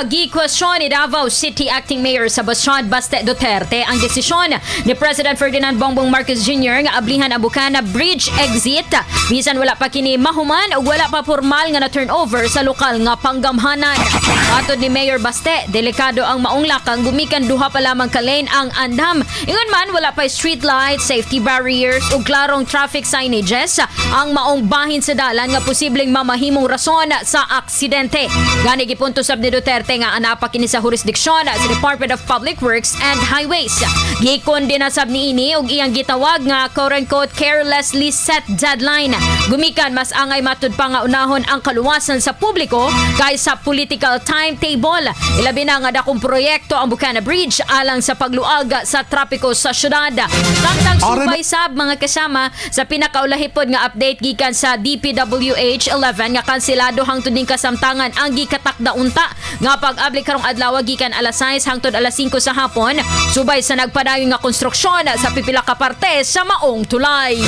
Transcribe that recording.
Gi-question ni Davao City Acting Mayor Sebastian Baste Duterte ang desisyon ni President Ferdinand Bongbong Marcos Jr. nga ablihan ang Bucana Bridge exit bisan wala pa kini mahuman ug wala pa formal nga na turnover sa lokal nga panggamhanan. Matod ni Mayor Baste, delikado ang maong lakang gumikan duha pa lamang ka lane ang andam. Ingon man, wala pa street lights, safety barriers ug klarong traffic signages ang maong bahin sa dalan nga posibleng mamahimong rason sa aksidente. Gani gipunto sab ni Duterte nga anapa kini sa jurisdiksyon sa Department of Public Works and Highways. Gikondena sab niini ug iyang gitawag nga quote-unquote "carelessly set deadline." Gumikan mas angay matud pa nga unahon ang kaluwasan sa publiko kaysa political timetable. Ilabi na nga dakong proyekto ang Bucana Bridge alang sa pagluag sa trapiko sa syudad. Samtang subay sab, mga kasama, sa pinakaulahipod nga update gikan sa DPWH 11 nga kanselado hangtod ning kasamtangan ang gikatakda unta nga pag-abli karong adlaw gikan alas 6 hangtod alas 5 sa hapon subay sa nagpadayon nga konstruksyon sa pipila ka parte sa maong tulay.